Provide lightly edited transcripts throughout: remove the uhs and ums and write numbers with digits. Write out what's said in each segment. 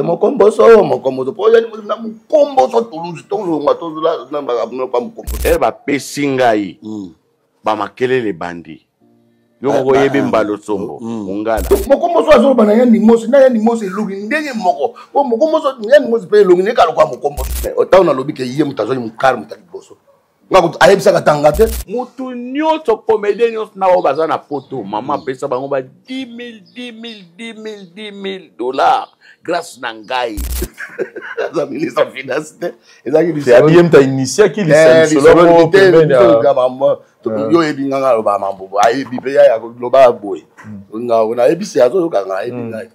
Mokomboso, mokomboso po oyali na mokomboso Toulouse tolongwa tozolaa mokomboso. E bapesi ngai bamakelele ebandi yo moko oyebi mbalo sombo mongala. Mokomboso azoloba na yandi mosi na yandi mosi elongi ndenge moko po mokomboso yandi mosi mpe elongi ndenge kalokola mokomboso. Ntango nalobi ke ye moto azwaki mokare moto ya liboso, nga kutu ayebisaka tanga te. Motu nyonso, comédien nyonso na oyo baza na poto, mama apesa bango ba 10 000, 10 000, 10 000, 10 000 dollars grâce na ngai. Aza ministre ya finance te, ezalaki abiye moto ainitiaki lisolo pembeni. Yo oyebi nga, nga aloba mambo, ayebi mpe ya loba boye, nga nayebisi, azoyoka nga, ayebi ngai.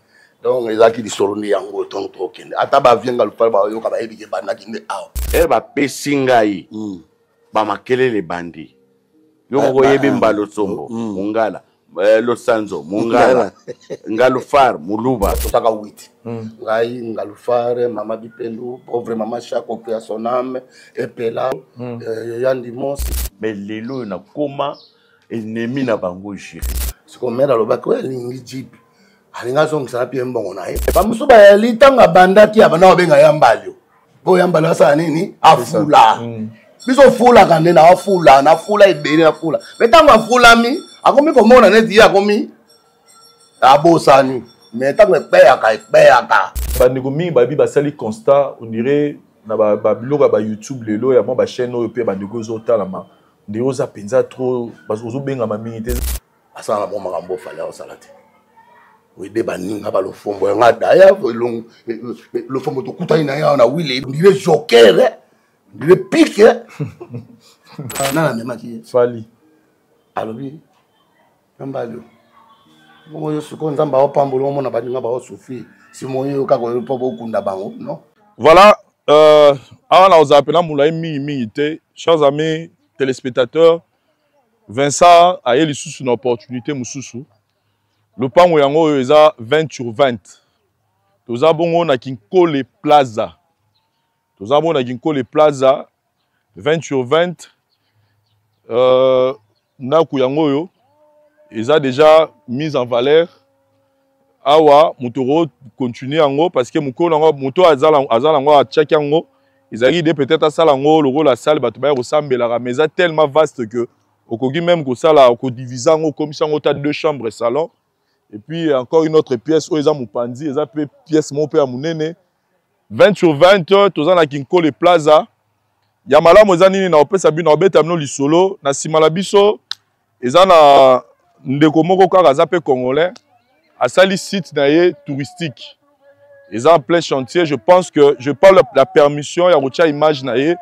Donc ezalaki lisolo nde yango. Ntongo tokende, ata bavienga lupala bayoka, bayebi ke ebandaki nde awa. E bapesi ngai bamakelele ebandi yo moko oyebi mbalo sombo mongala, losanzo mongala, ngalufar moluba. Totaka witi, ngai, Ngalufar, mama Bipendu, pauvre mama Chako, ya son âme epela, yandi mosi. Mais lelo oyo nakoma ennemi na bango, jiri. Siko mare alobaki oyo alingi jeep, alingi azongisana mpe mbongo na ye. Bamosusu bayali ntango abandaki, abanda babenga ya mbalio mpo ya mbalio asala nini, afula. Biso ofulaka nde na afula, nafula ebele, nafula. Me ntango afulami, akomi komona neti ye akomi abosani, me ntango ekpeyaka, ekpeyaka. Bandeko mingi bayebi, basali constat, on dirait na babiloko ya baYouTube lelo, ya mwa bachaîne oyo mpe bandeko ezotalama, ndenge oza mpenza trop, ozobengama mingi te. Asala na bango makambo ofali aosala te, oyede baninga balofombo yanga daya lofombo tokutani na ye awa na wile, ndire joker, ndire pike nana amemaki ye. Fali. Alobi nambali bongo yo sikoyo, Nzambe aopambola, omona baninga baosouffrir, simo oyo kaka oyo mpo bokunda bango non. Voilà, awa na kozala mpena molai mingimingi te. Chers amis téléspectateurs, Vincent aye lisusu na opportunité mosusu. Lopango yango oyo eza 20 sur 20. Toza bongo na Kinkole Plaza, toza bongo na Kinkole Plaza, 20 sur 20. Ndako yango oyo eza déjà mise en valeur. Awa moto okocontinue yango parce que mokolo yango moto aza nango atiaki yango, ezalaki de peut-être asala yango lokola asale bato baya kosambelaka, mais eza tellement vaste que okoki même kosala, okodivise yango, okomisa yango ta deux chambres, salon et puis encore une autre pièce oyo eza mopanzi, eza mpe pièce moko mpe ya monene. 20 sur 20, toza na Kinkole Plaza. Ya malamu eza nini? Na opesa bino, obeta bino lisolo na nsima na biso. Eza na ndeko moko kaka, aza mpe congolais, asali site na ye touristique, eza en plein chantier. Je pense que je parle la permission ya kotia image na ye,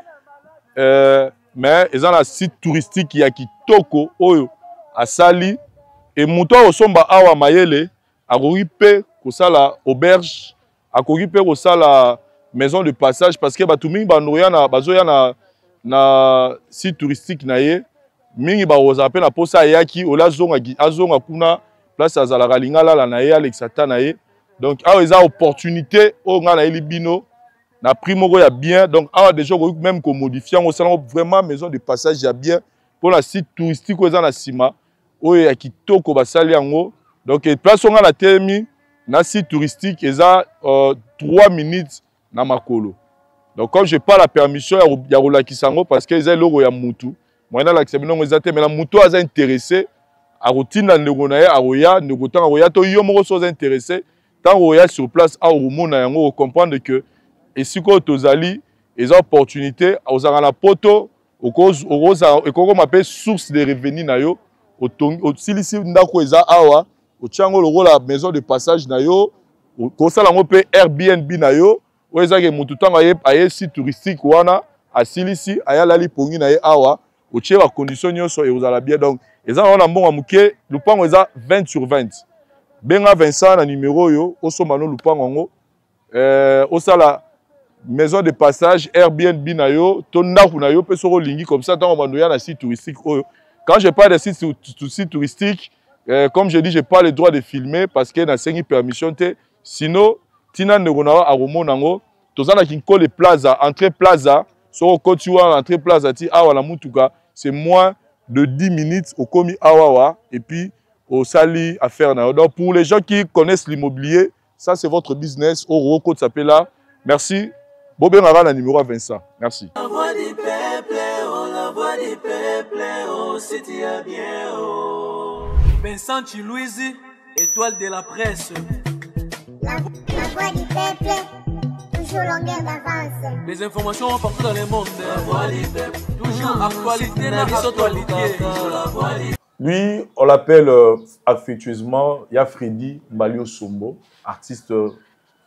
mais eza na site touristique ya kitoko oyo asali. E moto akosomba awa mayele, akoki mpe kosala auberge, akoki mpe kosala maison de passage, parce que bato mingi bandoya na bazoya na site touristique na ye. Mingi bakozala mpe na posa, ayaki ola azonga, azonga kuna place azalaka, alingi alala na ye, alekisa ta na ye. Donc awa eza opportunité oyo ngai nayeli bino na prix moko ya bien. Donc awa déjà okoki même komodifie yango, osala yango vraiment maison de passage ya bien mpona site touristique oyo eza na nsima, oyo ya kitoko basali yango. Donc place oyo ngai natelemi na site touristique eza 3 minutes na makolo. Donc comme j'ai pas la permission ya kolakisa yango parce que eza eloko ya mutu, moyen nalakisa bino yango eza te. Mais na mutu oyo aza intéressé, akotinda ndeko na ye, akoya. Ndeko ntango akoya, to yo moko so oza intéressé, ntango oya sur place awa, okomona yango, okocomprendre que esika oyo tozali eza opportunité. Ozalaka na poto, okozala, ekokoma mpe source de revenu na yo. Osilisi ndako eza awa, otia yango lokola maison de passage na yo, kosala yango mpe Airbnb na yo, oyo ezaki motu ntango aye site touristique wana, asilisi, aye alali pongi na ye awa, otie bacondition nyonso, ekozala bien. Donc eza nango na mbongo ya moke. Lupango eza 20 sur 20. Benga Vincent na numero oyo, osomba no lupango yango, osala maison de passage, Airbnb na yo, to ndako na yo mpe soki olingi comme ça, ntango bando ya na site touristique oyo. Quand je parle de site touristique, comme je dis, j'ai pas le droit de filmer parce que nasengi permission te. Sinon tina ndeko na yo akomona yango. Toza na Kinkole Plaza, entrée Plaza. Soki okoti wana entrée Plaza ti awa na mutuka, c'est moins de 10 minutes, okomi awawa et puis osali affaire na yo. Donc pour les gens qui connaissent l'immobilier. Ça c'est votre business. Oyo okotisa mpe là. Merci. Bobengaka na numéro ya Vincent. Merci. La voix du peuple, oh, la voix du peuple, oh, si tu as bien, oh. Vincent Chiluizi, étoile de la presse. La voix du peuple, toujours longueur d'avance. Les informations partout dans le monde. La voix du peuple, toujours actualité, na actualité. La voix du Lui, on l'appelle affectueusement Ya Freddy Mbalio Sombo, artiste,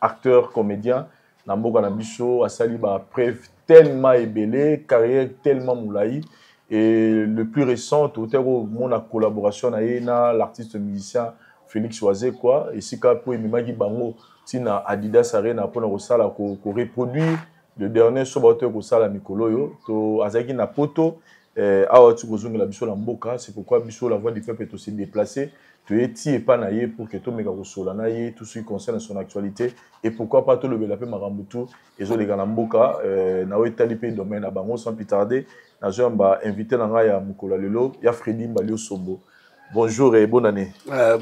acteur, comédien. Na mboka na biso asali ba preuve tellement ebele, carrière tellement molayi. Et le plus récent, totero mona collaboration na ye na l'artiste musicien Félix Wazekwa, esika po ememaki bango ntina Adidas Arena mpona kosala ko reproduire le dernier so baotoki kosala mikolo oyo to azalaki na poto awa ti kozongela biso na mboka. C'est pourquoi biso, la voix du peuple, to se déplacer, toye ti epa na ye pour que tomeka kosola na ye tout ce qui concerne son actualité et pourquoi pas tolobela mpe makambo tu ezoleka na mboka na oyo etali mpe domaine na bango. Sans plus tarder, nazoyamba invité na ngai ya mokolo ya lelo, ya Fredi Mbalio Sombo. Bonjour et bonne année.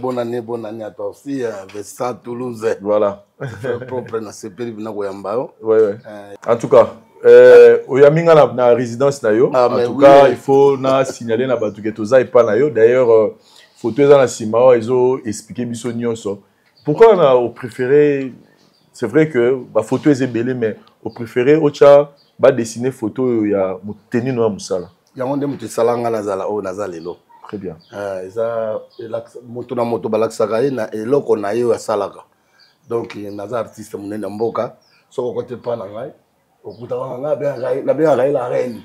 Bonne année, bonne année à toi aussi, Vincent Toulouse. Voilà. Propre na sepeli na koyamba yo. Ouais. En tout cas, oyambi nga na résidence na yo. Ah, en mais tout oui. cas, il faut na signaler na bato ke toza epa na yo. D'ailleurs, photo eza na nsima oyo ezo expliquer biso nyonso. Pourquoi na opréféré, c'est vrai que ba photo eza ebele, mais opréféré otya ba dessiner photo oyo ya moteni no ya mosala? Yango nde moto esala nga nazala oyo naza lelo. Très bien. Eza moto na moto balakisaka ye na eloko na ye oyo asalaka. Donc naza artiste monene ya mboka. Soki okoti epa na ngai, okutaka na ngai, nabengaka ye la reine.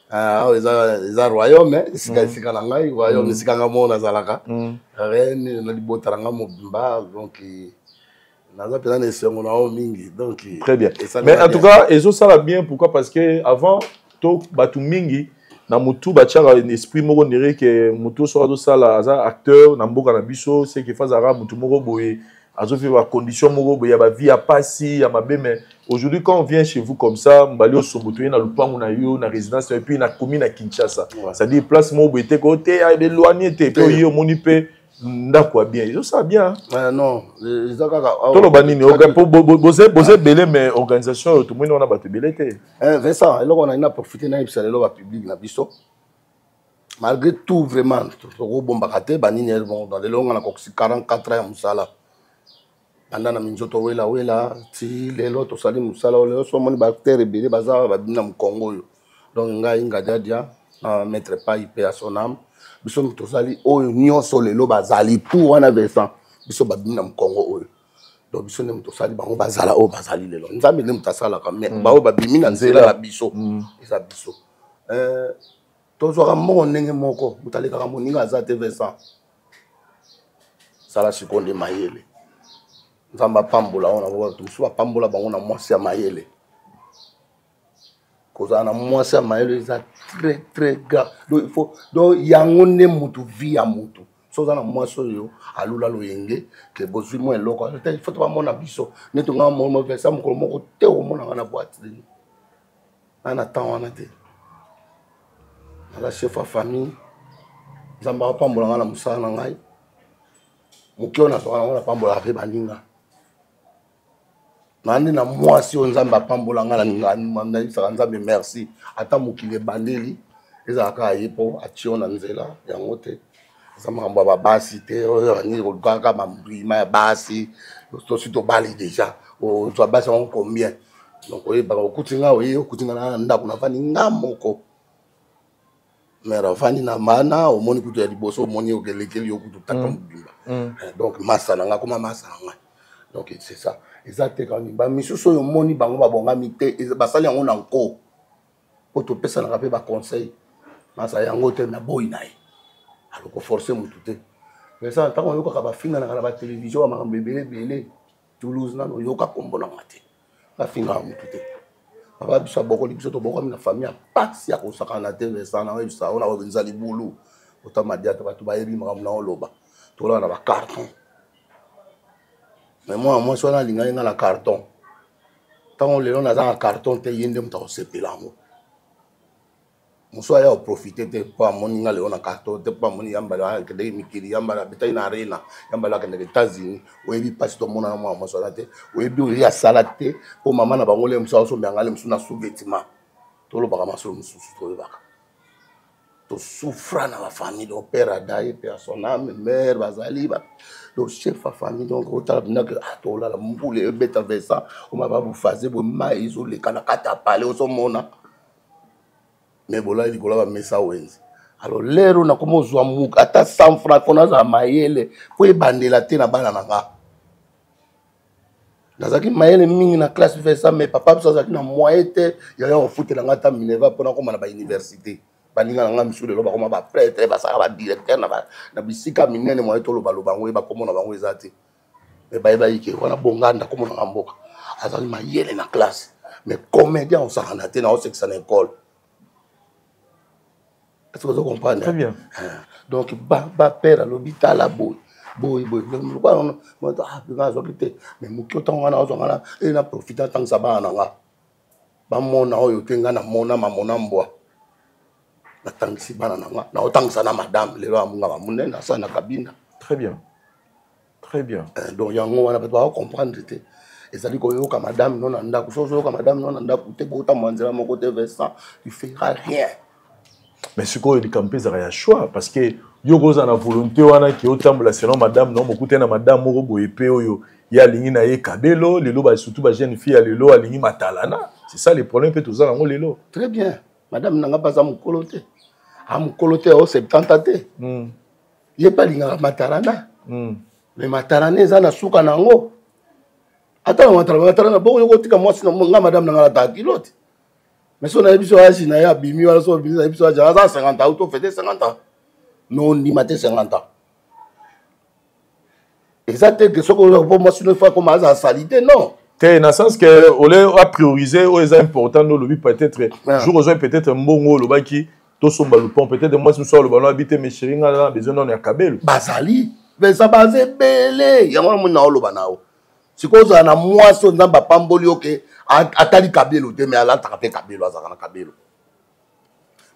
Awa eza royaume, esika esika na ngai, royaume esika nga moko nazalaka. Reine na libota na ngai mobimba, donc naza mpenza na esengo na oyo mingi. Donc Très bien. esali Mais nga en tout bien. cas, ezosala bien. Pourquoi? Parce que avant to bato mingi na motu batiaka esprit moko ndire ke motu soki azosala, aza acteur na mboka na biso, c'est que azalaka motu moko boye, azovivre bacondition moko boye ya bavie ya pasi ya mabe. Mais aujourd'hui, quand on vient chez vous comme ça, Mbali Osombo, toye na lupango na yo, na résidence na yo, et puis na komi na Kinshasa, c'est-à-dire place moko boye te ko te éloigné te, mpe oye omoni mpe ndako ya bien, ezosala bien. Non, eza kaka awa. Toloba nini? Po boza ebele, mais organisation oyo tomoni wana, bato ebele te. Vincent, eloko na na profite nayebisa lelo bapublic na biso, malgré tout, vraiment tokobombaka te banini. Bon, dans lelo nga nakokisi 44 ans ya mosala, banda na minzoto wela wela ti lelo tosali mosala oyo. Lelo so omoni baacteur ebele baza babimi na mokongo oyo. Donc ngai Ngadiadia na maître Pai pe ya son âme, biso tozali oyo nyonso lelo bazali tout wana. Vincent, biso babimi na mokongo oyo. Donc biso nde moto osali bango bazala oyo bazali lelo. Nzambe nde moto asalaka, mais baoyo babimi na nzela na biso eza biso. Tozwaka mbongo ndenge moko, moto alekaka moninga aza te. Vincent, sala sikoyo nde mayele. Nzambe apambola wana bato mosusu, bapambola bango na mwasi ya mayele. Kozala na mwasi ya mayele eza très très grave. Donc il faut, donc yango nde mutu vie ya mutu. So oza na mwasi oyo alula loyenge ke bozwi mwa eloko te, il faut to bamona biso neti nga Vincent. Mokolo moko te omonanga na boîte de na temps wana te. Naza chef ya famille. Nzambe apambola nga na mosala na ngai moke oyo nazwaka nango, napambolaka mpe baninga nandi na mwasi oyo Nzambe apambola nga. Nayebisaka Nzambe merci. Ata mokili ebandeli ezalaka ye mpo atie yo na nzela yango te. Eza makambo ya babasi te oyo nini kolukaka bambrima ya basi. Tosi tobali déjà, ozwa basi yango combien? Donc oyebaka, okuti nga, oye okuti nga na ndako, navandi nga moko. Mare avandi na mana, omoni kutu ya liboso, omoni okelekeli yo kutu tata mobimba. Donc masa na nga koma masa na ngai. Donc c'est ça, eza te kaka bamisusu oyo omoni bango babongami te, basali yango na nko po topesanaka mpe baconseil. Masa yango te, naboyi na ye alors koforce motu te. Mais ça, ntango oyokaka bafinganaka na batelevizio, bamakambo ebele ebele, Toulouse nano oyoka kombo nanga te. Bafingaka motu te. Papa biso abokoli biso, tobokami na famille ya pasi ya kosakana te. Vincent, na oyebisa oyo na kobenza libulu otama diata, bato bayebi makambo na oloba. Tolaka na bacarton, mais mwana mwasi wana alingaki nga na carton. Ntango lelo naza na carton te, ye nde moto akosepela yango. Mosusu aya koprofite te mpo amoni nga lelo na carton te, mpo amoni yambala akendeki mikili, yambala abetaki na arena, yambala akendeki États-Unis. Oyebi mpasi tomona na mwana mwasi wana te, oyebi oyo ye asala te mpo mama na bango le mosusu azosomba yanga le mosusu na sous-vêtement. Tolobaka masolo mosusu toyebaka tosouffra na bafamille. Donc père adaye, père son âme, mère bazali ba, donc chef ya famille. Donc otala mpena ah, tolala mbula ebeta Vincent, oma babufaze boye, mai ezoleka na kati ya pale, ozomona me bolali likolo ya bamesa wenze. Alors lero nakoma ozwa muka ata 100 franc mpo nazala mayele mpo ebandela te na bana na nga. Nazalaki mayele mingi na classe, Vincent, mais papa biso azalaki na moyen te yaya kofutela nga ata minerva mpo nakoma na bauniversité. Baninga na nga misu lelo bakoma baprêtre, basalaka badirecteur na bisika minene, moyen tolobaloba yango oyeba komona bango eza te. Me bayebaki ke wana bonganda komonaka mboka azali mayele na classe, mais comédien osakana te na osekisa na école. Est-ce que vous comprenez? Très bien. Donc ba ba père alobi tala boye boye boye lokola ah azwaki te, mais moki otango nga na ozwa nga na e na profite atangisa bana na nga bamona oyo te nga namona mamona mbwa. Natangisi bana na nga, naotangisa na madame lelo ya monganga monene asala na kabina. Très bien. Très bien. Donc yango wana bato bakocomprendre te, ezali koyoka madame no na ndako. Soki ozoyoka madame no na ndako te, botambola nzela moko te, Vincent, tu feras rien. Mais sikoyo likambo mpe ezalaka ya choix, parce que yo kozala na volonté wana ke otambola selon madame no, mokutani na madame moko boye mpe oyo ye alingi na ye kabelo lelo ba, surtout ba jeune fille ya lelo alingi matalana. C'est ça le problème mpe toza nango lelo. Très bien. Madame nanga mpe aza mokolo te, a mokolo te, o 70 te. Ye mpe alingaka matalana. Mais matalana eza na suka na yango. Ata na matalana, matalana bongo yo kotika mwasi na nga. Madame na nga alataka kilo te, mais so nayebi so age na ye abimi wana, so abimi nayebi so age aza 50 ans, to fete 50 ans, mais ondima te 50 ans eza te ke soki po mwasi no efa koma aza sali te, non. Te, na sens que ole a prioriser oyo eza important nde olobi peut-être jour ozwaki peut-être mbongo olobaki tosomba lupon, peut-être mwasi mosusu aloba no abi te, mais chéri, nga na besoin nano ya kabelo. Bazali mpenza, baza ebele. Yango wana moni na oloba na yo sikoyo, ozala na mwasi oyo Nzambe apamboli yo ke atali kabelo te, mais alataka mpe kabelo, azalaka na kabelo.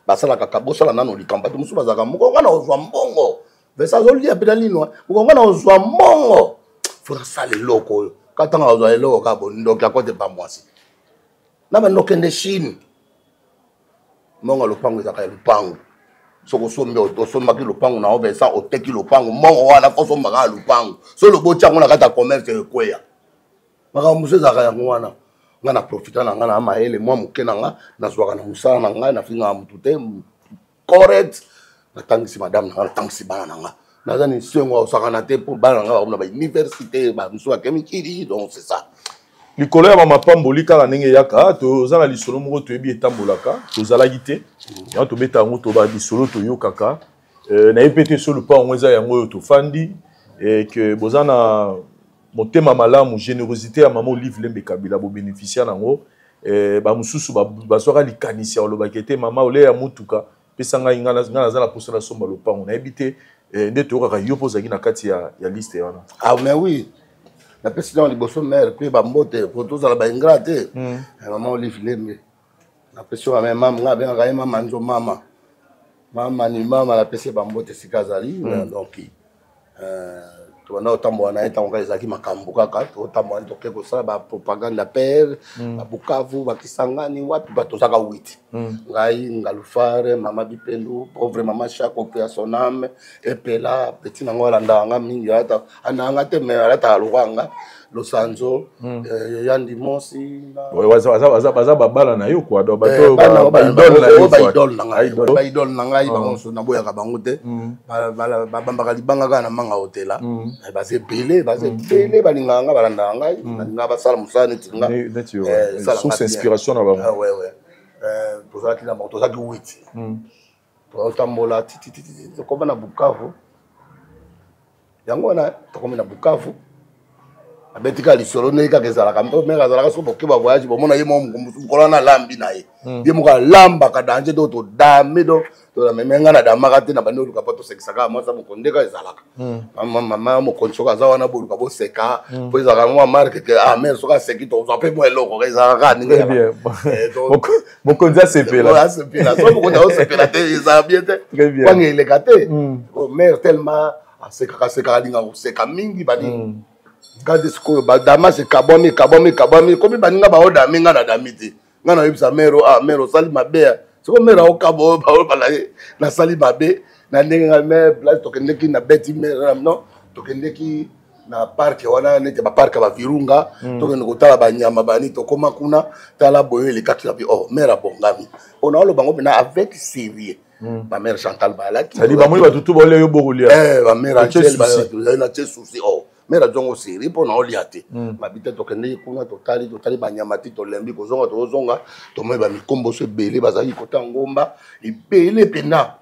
Basalaka bosala nano likambo. Bato mosusu bazalaka moko nga na ozwa mbongo, Vincent azolia mpe na lino moko nga na ozwa mbongo fo nasala eloko oyo. Ka ntango azwa eloko kaka bondoki akote pa mwasi na bandokende Chine. Mbongo ya lopango ezalaka ya lopango. Soki osombi, osombaki lopango na yo, Vincent, oteki lopango, mbongo wana fo osombaka ya lopango. So lobi otya yango na kati ya commerce, ekweya. Makambo mosusu ezalaka yango wana. Nga na profita na nga na mayele mwa moke na nga nazwaka na mosala na ngai, nafingaka motu te, correct. Natangisi madame na nga, natangisi bana na nga. Naza na esengo osakana te mpo bana na nga bakomi na bauniversité, bamosusu bake mikili. Donc c'est ça. Likolo ya bamapamboli kaka ndenge eyaka, toza na lisolo moko toyebi etambolaka, tozalaki te yango, tobeta yango toba lisolo toyokaka. Nayebi mpe te so lupango yango eza yango oyo tofandi, ke boza na motema malamu, générosité ya mama Olive Lembe Kabila, bobénéficia nango. Bamosusu bazwaka likanisi ya kolobaki ete mama ole ya motuka pesa ngai, ngai naza na mposa nasomba lopango. Nayebi te nde toyokaka yo mpo ozalaki na kati ya liste wana. Ah mais oui, napesi ntango liboso mare mpe bambote po tozala baingrat te. Mama Olive Lembe, napesi yo mama, ngai abengaka ye mama nzo, mama, mama ni mama. Napesi ye bambote esika azali. Donc tobanda kotambola na ye ntango kaka ezalaki makambo kaka totambola, toke kosala bapropagande ya pere, babukavu, bakisangani, wapi bato tozaka witi. Ngai, Ngalufare, mama Bipendu, pauvre mama Shako pe ya son âme, epela petit nango alandaka nga mingi, alata andaka nga te, mais alataka lokwa nga losanzo. Yandi mosi. Baza babala na yo quoi, donc bato baidole na yo, baidole na ngai, baidole na ngai bango nyonso naboyaka bango te. Babambaka libanga kaka na manga otela. Baza ebele, baza ebele, balingaka nga, balandaka ngai, balingaka basala mosala neti nga. Source inspiration na bango. Tozalaki na bango, tozalaki witi, tozotambola titititi, tokoma na Bukavu. Yango wana tokomi na Bukavu. Abeti kaka lisolo ndenge kaka ezalaka, mpo mare azalaka soki boke bavoyage, bomona ye moko mokolo wana alambi na ye hmm. Ye moko alambaka danger, do todame, do todame. Me ngai nadamaka te, na bandi oluka mpo tosekisaka mwasi ya mokonzi ndeka ezalaka hmm. Mama mokonzi soki aza wana, boluka boseka hmm. mpo ezalaka mwa marke ke ah mare soki aseki, tozwa mpe mwa eloko. Ezalaka kaka ndenge eh, mokonzi asepela, asepela. Soki mokonzi azosepela te, ezala bien te, kwanga eleka te. Mare tellement asekaka sekaka, alingaka koseka mingi, baningi kati sikoyo badamas ekabwami, ekabwami, ekabwami, ekomi baninga baodami, ngai nadami te. Ngai nayebisa mare: ah mare, osali mabe. Sikoyo mare aokaba oyo baoloba na ye, nasali mabe na ndenge ngai me place tokendeki na beti mare, non, tokendeki na parke wana, neti baparke ya bavirunga mm. Tokende kotala banyama bani, tokóma kuna, tala boyo elekaki na bi. Oh, mare abongami mpo naoloba ngo mpena avec sérieux mm. Bamare Chantal balaki cestadi bamoni bato tu baolia, yo bokolia. Eh, bamare Angel bazali na tie souci. Oh, mare azongo série mpo na olia te mm. Mabi te, tokendeki kuna, totali, totali banyama ti tolembi kozonga. Tozonga, tomoni bamikomboso ebele bazalaki kota ngomba ebele mpena.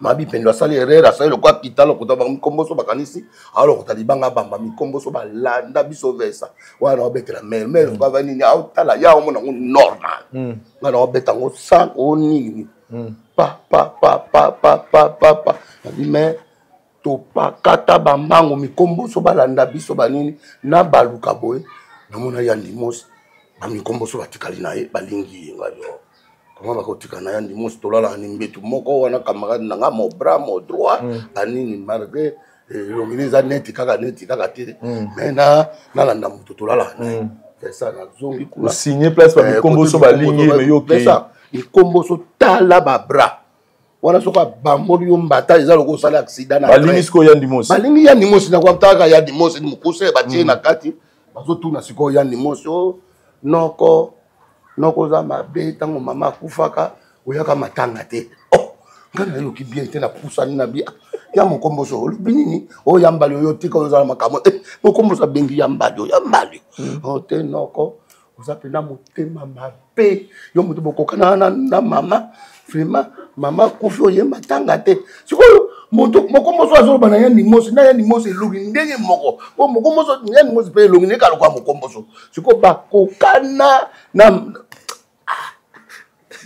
Mabi Pendo asali erreur, asali lokola kita lokota bamikomboso, bakanisi alokota libanga, bamba mikomboso, balanda biso. Vesa wana obetela mere, mere mm. Ava nini, aotala ya omona yango normal mm. Nga na obeta yango sans o nini mm. Pa pa pa pa pa pa pa pa, nabi me topakata bambango, mikomboso balanda biso banini na baluka boye. Namona ya ndimosi, bamikomboso batikali na ye, balingi ye. Ngai yo koma bakotika na ya ndimosi, tolalaka ni mbetu moko wana, camarade na nga, mon bras, mon droit mm. Banini, malgré elongi ne eza neti kaka, neti kaka te mm. Mais na nalanda moto tolalaka na ye mm. Esa nazongi kuna. Signe place bamikomboso balingi ye, me yo okei. Mikomboso, tala babras wana, soki abamboli yo mbata, eza lokola osali accident. Balingi sikoyo ya ndimosi, balingi ya ndimosi na kwataka ya ndimosi mokuse, batie na kati, bazotuna sikoyo ya ndimosi: o noko, noko, oza mabe, ntango mama akufaka oyaka matanga te. Oh, ngai nayoki bien te, napusani na bi ya mokomboso: olobi nini? Oyo ya mbali, oyo tika, oyo ozala makambo. Eh, mokomboso abengi ya mbali, oyo ya mbali hmm. O te, noko, oza mpenza motema mabe, yo moto bokokana na, na mama, vraiment mama akufi, oye matanga te. Sikoyo moto mokomboso azoloba na ya nimosi, na ya nimosi elongi ndenge moko, po mokomboso ya nimosi mpe elongi ndenge alokola mokomboso. Sikoyo bakokana na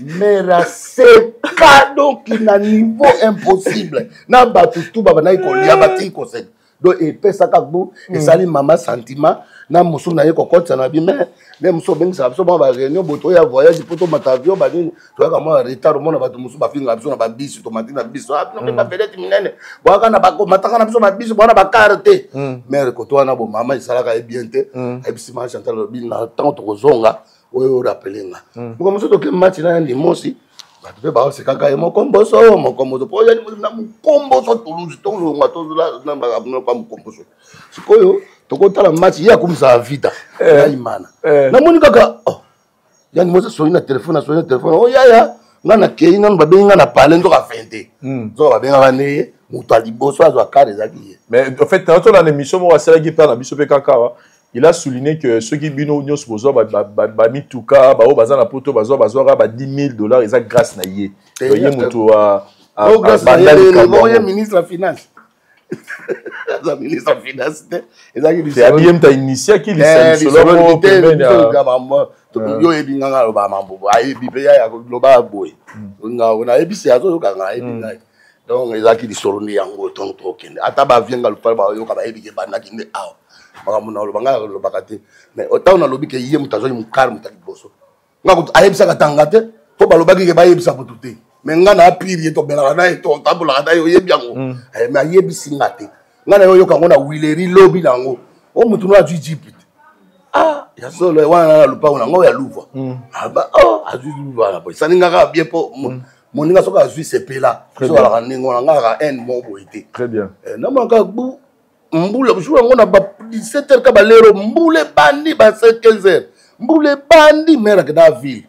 mère, aseka donc na niveau impossible, na bato tu babandaki kolia, batiki koseka. Donc epesaka bu hmm. Esali mama sentiment na mosusu na ye kokotisa na bime nde mosusu obengisaka biso mwa baréunion boye, toya voyage mpo tomata avion, banini, toyaka mwa retard, omona bato mosusu bafingaka biso na babisi, tomati na biso ah, bino mpe hmm. bavedete minene boyaka na bakomataka na biso babisi, boya na bakare te hmm. Mare koto wana bo mama esalaka ye bien te. Ayebisi ma Chantal, alobi na ntango tokozonga oyo orapele nga moko mosusu, toke match na ya ndimosi, bato mpe baosekaka ye mokomboso, mokomboso, mpo ya na mokomboso Toulouse, tolongwa tozolaa mokomboso. Sikoyo tokotala match, ye akumisaka Vita eh. na Imana eh. Namoni kaka oh, yani mosi asoli na telefone, asoli na telefone: o oh, yaya, nga nakei nanu, babengi nga na pale. Nzoka fin te hmm. Nzoka babengaka nde ye moto ya liboso azwa kare, ezalaki ye. Mais en fait, natolanda émission moko asalaki mpe na biso mpe kaka awa, il a souligné que soki bino nyonso bozwa bamituka, baoyo baza na poto bazwa, bazwaka ba 10 000 $, eza grâce na ye. Donc ye moto abanda. Ye ministre ya finance, aza ministre ya finance te, ezalaki abiye moto ainitiaki lisolo moko pembeni. Yo oyebi nga, nga aloba mambo, ayebi mpe ya loba boye, nga nayebisi, azoyoka nga, ayebi ngai. Donc ezalaki lisolo nde yango. Ntongo tokende, ata bavienga lupala bayoka, bayebi ke ebandaki nde awa. Makambo na oloba, ngai alobaka te, mais ntango nalobi ke ye moto azwaki mokare, moto ya liboso, nga kutu ayebisaka tanga te, mpo balobaki ke bayebisa motu te, mais nga na apire ye, tobelaka na ye, totambolaka na ye, oyebi yango mm. eh, mais ayebisi nga te. Nga na ye oyoka yango na wileri lobi na yango, o motu no azwi jipe te. Ah, ya solo wana na lupango nango ya Luva mm. Aba oh, azwi Luva na boye, esali nga kaka bien, mpo mm. moninga soki azwi, sepela. So alaka ndenge wana, nga kaka haine moko boye te. Très bien. Eh, namonaka bu mbula jour yango na ba 17 heures ka balero, mbula ebandi ba 15 heures, mbula ebandi, mare akenda ville,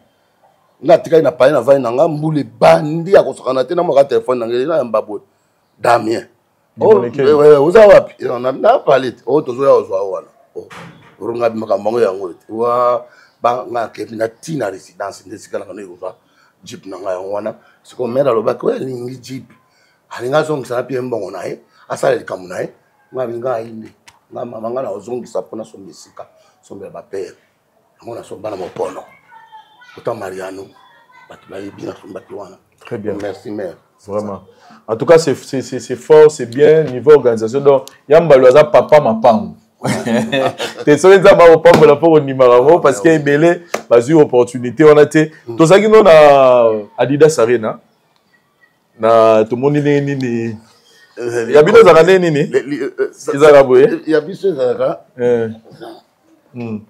nga atikali na palais na vai na nga, mbula ebandi akosakana te. Namwaka telefone na ngai, nayamba boye: Damien, oh, eh, eh, oza wapi? Na palais te, oyo oh, tozoya ozwa wana oronga oh, makambo yango yango te wa nga akebi na ntina résidence nde esika nanga noki kozwa jeep na ngai yango wana. Sikoyo mare alobaki oyo alingi jeep, alingi azongisa na pie mbongo na ye, asala likambo na ye. Nga alinga ayi nde. Nga mama nga naozongisa mpo nasomba esika sombela bapere yango nasomba na mopono kota Mariano, bato bayebi nasombaki wana. Très bien. Merci mère. Vraiment. En tout cas, c'est fort, c'est bien, niveau organisation. Donc, Yambalo aza papa mapango. Te soki Nzambe akopambola mpo kondimaka yango parce que ebele bazwi opportunité wana te. Tozalaki no na Adidas Arena na tomoni ndenge nini ya bino ezalaka, ndenge nini ezalaka boye? Ya biso ezalaka,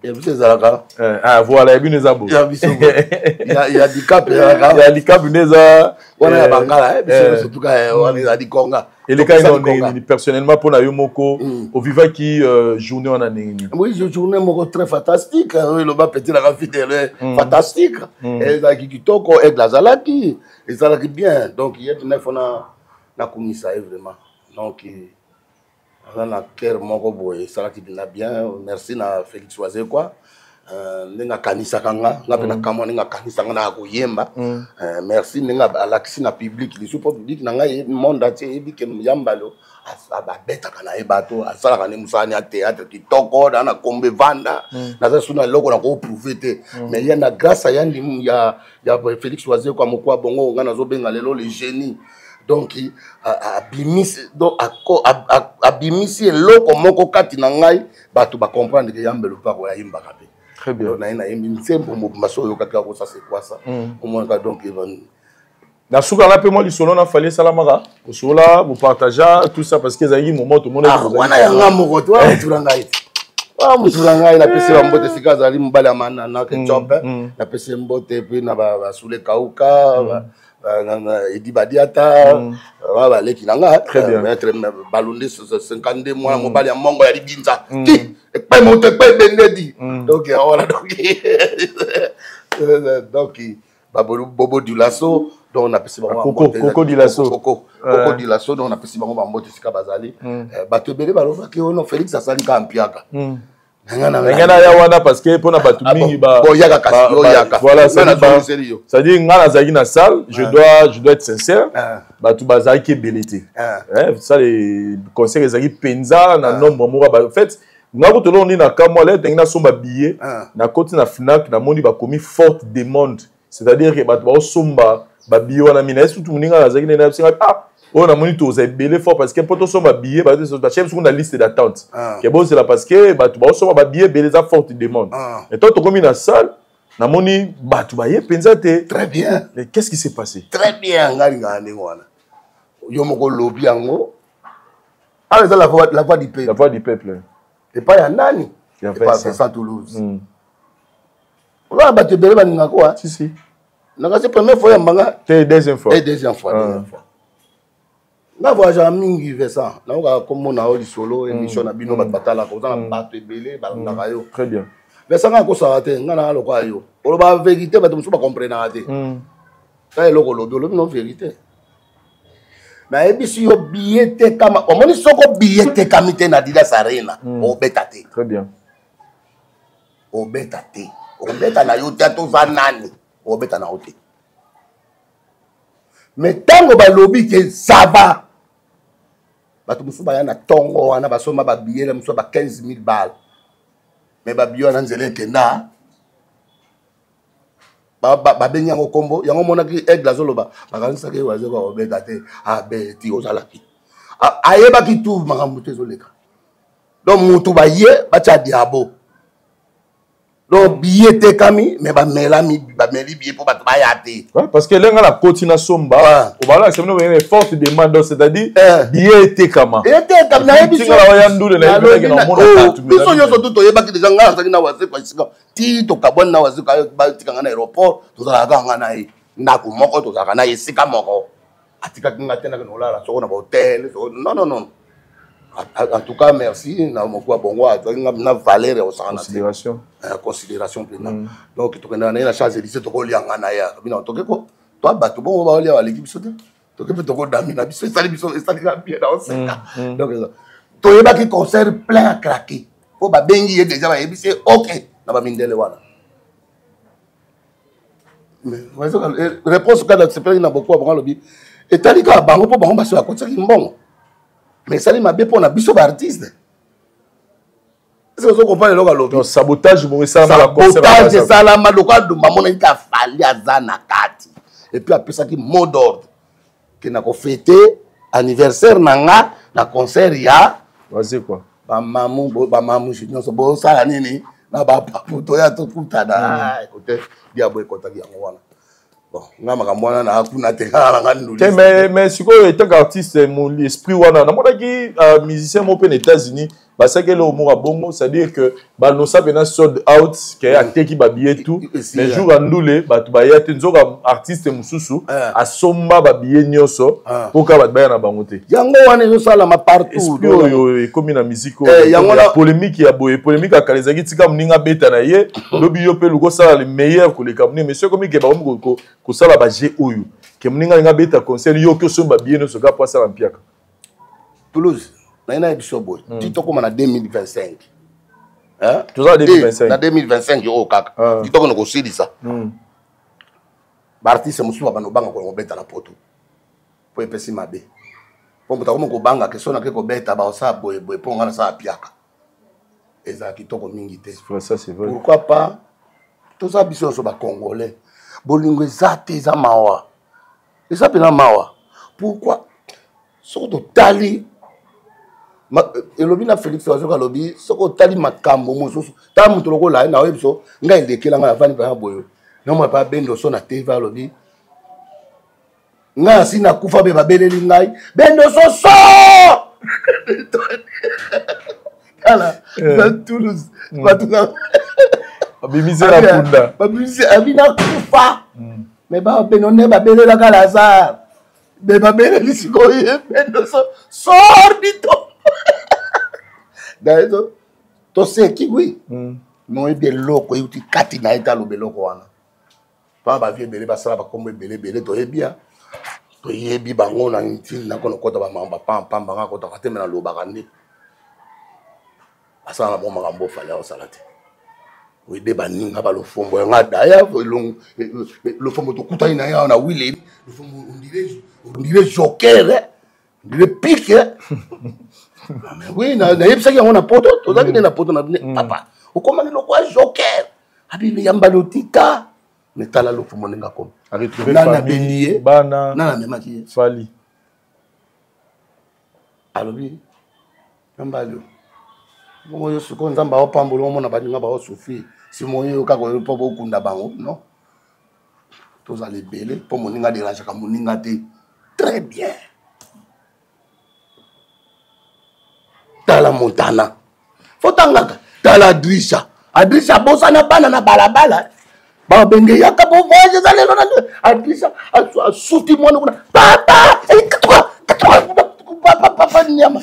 ya biso ezalaka. Ah, voilà, ya bino eza boye. Ya biso ya Dicap ezalaka. Ya Dicap nde eza. Wana ya bangala, biso nyonso tuka wana ezali konga. Elekaki na ndenge nini personnellement mpo na yo moko? Ovivaki journée wana ndenge nini? Oui, journée moko très fantastique. Oyo eloba petit nanga fidèle, fantastique. Ezalaki kitoko, Aigle azalaki, ezalaki bien. Donc ye mpena ifo nakumisa ye vraiment. Donc aza na cœur moko boye, esalaki mpena bien. Merci na Félix Wazekwa, ndenge akanisaka nga, nga mpe nakamwa ndenge akanisanga na koyemba. Merci ndenge alakisi na public lisu, mpo public na ngai, monde entier eyebi ke Yambalo abetaka na ye bato, asalaka nde mosala ya théâtre kitoko na kombo evanda. Naza su na eloko na koprouver te, mais ye na grâce ya ya Félix Wazekwa mokwa bongo, nga nazobenga lelo le génie. Donc abimisi, donc abimisi eloko moko kati na ngai, bato bacomprendre ke Yambelo mpe akoyayimbaka mpe. Très bien. Na ye nayembi nzembo mobimba so oyokaki yango, ça c'est quoi ça? Omonaka donc Na suka na mpe mwa lisolo na Fally esalamaka, kosola, bopartagea tout ça, parce que ezalaki moment tomonaki. Wana yanga moko te, wana motula ngai te, wana motula ngai. Napesi bambote esika azali, mobali ya manana ketchup, napesi ye mbote. Mpe na basule kauka, Edi Badiata, wana baleki na nga, maître Balunde 52, mwana mobali ya mongo ya libinza ti ekpai moto ekpai ebendedi. Donc wana donc Bobo Dulaso, donc napesi bango Koko Dulaso. Koko Dulaso, donc napesi bango bambote esika bazali. Bato ebele balobaki ono Félix asali kaka mpiaka. Ndenge naya wana, parce que mpona bato mingi boyaka, kasi oyaka. Voilà, c'est-à-dire nga nazalaki na salle, je dois être sincère, bato bazalaki ebele te. Salle concert ezalaki mpenza na nombre moko. En fait, nga kutu eloko nini na kamwa le ndenge nasomba billet, nakoti na Fnac, namoni bakomi forte demande, c'est-à-dire que bato baosomba babillet wana mina ye. Surtout moninga nazalaki nde nayebisinga: ah, oyo namoni toza ebele fort, parce que mpo tosomba billet, batie biso na liste d'attente ke bozela, parce que bato baosomba babillet ebele, eza forte demande. Et to tokomi na salle, namoni bato baye mpenza te. Très bien. Mais qu'est-ce qui s'est passé? Très bien. Ngai lingaka ndenge wana, yo moko olobi yango awa, eza la voix du peuple. La voix du peuple. Epai ya nani? Epai ya Vincent Toulouse. Oza na bato ebele balingaka wa. Si si. Nakasi première fois yambanga. Te, deuxième fois. Eh, deuxième fois, deuxième fois. Nga voyageaka mingi, Vincent, naokaka kombo na yo lisolo, émission na bino, bato batalaka, oza na bato ebele balandaka yo. Très bien. Vincent, nga akosaka te, nga na lokola yo, oloba vérité, bato mosusu bacomprenaka te. Ta eloko olobi, olobi no vérité. Nayebisi yo, billet tekama, omoni, soko billet tekami te na Adidas Arena, obeta te. Très bien. Obeta te, obeta na yo te, atoza nani, obeta na yo te. Mais ntango balobi ke ça va, bato mosusu baya na ntongo wana, basomba babillet na mosusu ba 15 000 balles, mais babillet wana nzela ekenda, babengi yango nkombo yango. Omonaki Aigle azoloba, bakanisaki Wazekwa kobeta te, abeti, ozalaki, ayebaki tu makambo te ezoleka. Donc mutu baye batya diabo, donc billet etekami, mais bamelami, bameli billet mpo bato baya te. Ouais, parce que elenga na koti na somba, obalakisa bino bengene forte demande, donc c'est-à-dire billet etekama. Etekami, nayebi. Tingala ya ndule na yebaki na mona bato. Biso nyonso tu toyebaki deja. Ngai nazalaki na Wazekwa esika ti tokabwani na Wazekwa, batika ngai na aéroport, tozalaka kaka ngai na ye ndako moko, tozalaka na ye esika moko, atikaki ngai te nakende kolala soko na bahotel. Non, non, non, en tout cas merci na mokuwa bongo, azwaki nga na valeur ya kosakana. Considération. Considération mpenza. Donc tokendaka na ye na Champs Élysées, tokolia nga na ye bino, toke ko to bato bongo baolia, baleki biso te, toke mpe tokodami na biso, esali biso, esali na bien na oseka. Donc toyebaki concert plein à craquer, mpo babengi ye déjà, bayebisi ye ok na bamindele wana. Réponse kaka sepelaki na bokuwa bango, alobi etali kaka bango, mpo bango basi bakotisaki mbongo, mais esali mabe mpo na biso baartiste. Est-ce que ozo comprendre eloko alobi? Sabotage moko esalama. Sabotage esalama lokola Dumba amonaki ka Fally aza na kati. Et puis apesaki mot d'ordre ke na kofete anniversaire na nga na concert ya Wazekwa. Bamamu bamamu nyonso bosala nini na bapapu toya tokutana. Ah, écoutez, diabo ekotaki yango wana. Bon, nga makambo wana na kuna te, kaka na nga nduli. Te, mais sikoyo etant qu'artiste, mon esprit wana namonaki musicien moko mpe na États-Unis basalaki eloko moko ya bongo, c'est-à-dire que banonsa mpena sold out ke ateki babillet tout, mais jour ya ndule bato baya te. Nzoka artiste mosusu asomba babillet nyonso mpo kaka bato baya na bango te. Yango wana ezosalama partout. Esprit oyo ekomi na musique oyo ya polémique ya boye, polémique ya kala ezalaki tika moninga abeta na ye, lobi yo mpe luka osala le meilleur koleka moninga. Mais soki ekomi ke bakomi kosala baje oyo ke moninga alingi abeta concert, yo oki osomba billet nyonso kaka po asala mpiaka. Toulouse, naye nayebi so boye ti tokóma na 2025. Toza na 2025. Na 2025 oyo kaka ti tokona kosilisa, baartiste mosusu babanda kobanga kobeta na poto po epesi mabe, po moto akomi kobanga ke so nake kobeta baosala boye boye mpo nga nasala piaka, ezala kitoko mingi te. Pourquoi pas toza biso nyonso bacongolais, bolingo eza te, eza mawa, eza mpena mawa. Pourquoi soki totali elobi na Félix Bazoka, alobi soki otali makambo mosusu, tala moto lokola ye, naoyebi so ngai elekela ngai navandi mpena boye, namona mpe abendo so na TV, alobi ngai asi nakufa mpe babeleli ngai bendo soso. Tala na Toulouse, bato babimisi na kunda. Babimisi abi nakufa, mais babeno nde babelelaka Lazare, me babeleli sikoyo ye bendo so sor dito. D'ailleurs toseki, oui, mais oyebi eloko euti kati na ye te, aloba eloko wana mpa bavie ebele basala bakombo ebele ebele, toyebi ya toyebi bango na ntina nakona kota bamama bapampamba, nga kotaka te, me nalobaka nde basala na bango makambo ofali akosala te. Oyede baninga balofombo yanga daya lofombo, tokutani na ye awa na wileli lofombo, ondire joker, ondire pike. Oui, nayebisaki yango na poto, tozalaki nde na poto na papa, okomaki lokola joker, abimi yambali otika me tala lofombo ndenge akomi. Nani abendi ye? Nani amemaki ye? Fally. Alobi yambali bongo yo sikoyo Nzambe aopambola, omona baninga baosouffrir, simo oyo kaka oyo mpo bokunda bango. Non, tozala ebele mpo moninga aderangeaka moninga te. Très bien, tala Montana, fotangaka, tala Adrisha. Adrisha abosana bana na balabala, babenge yaka bo voyage eza lelo na Adrisha asuti mwana kuna, papa papa nyama.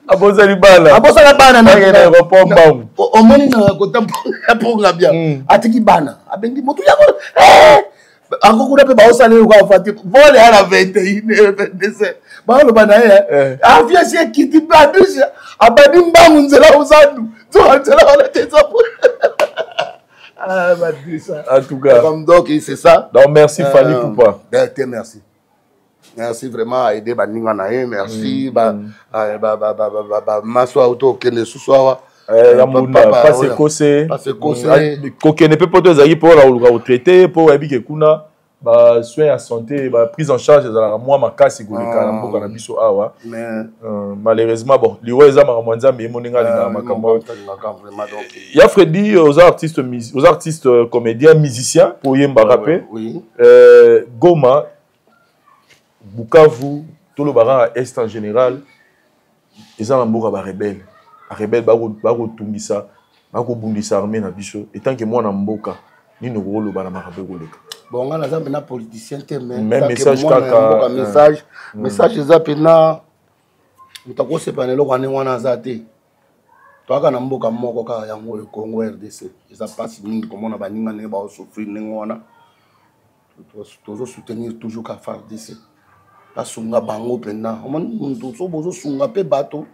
Abosani bana. Abosana bana. Na aéroport mbangu. Omoni na kota mponga bien, atiki bana, abengi motu yango ango kuna mpe baosala eloko afati vole ya na 21 22, baoloba na ye avie si ekiti mpe Adrisha abandi mbangu nzela ozandu nzoka nzela wana te eza. Ah, Badrissa. En tout cas. Donc, c'est ça. Donc, merci Fally Ipupa. Ben, merci. Merci vraiment à aider baninga na ye, merci ba ba ba ba ba ba maso auto okende susu awa. Ya mbunda pasi ekose. Pasi ekose. Kokende mpe poto ezalaki mpo na koluka kotraite, mpo oyebi ke kuna basoin ya santé, baprise en charge ezalaka mwa makasi koleka na mboka na biso awa. Malheureusement, bon, liwa eza makambo ya Nzambe, ye mo ndenge alingaka makambo ya Fredi. Oza artiste, oza artiste comédien, musicien, mpo oyembaka mpe. Goma, Bukavu, tolobaka est en général, eza na mboka barebele, barebele bakotungisa, bakobundisa armée na biso. Etant que mwana mboka, nini okoloba na makambo ekoleka? Bon, nga naza mpena politicien te. Mais message kaka. Message eza mpena moto akosepana eloko ya ndenge wana aza te. Toyaka na mboka moko kaka, yango oyo Congo RDC. Eza mpasi mingi komona baninga ndenge baosouffrir ndenge wana. Tozosoutenir toujours ka FARDC, basunga bango mpenza. Omoni moto so bozosunga mpe bato,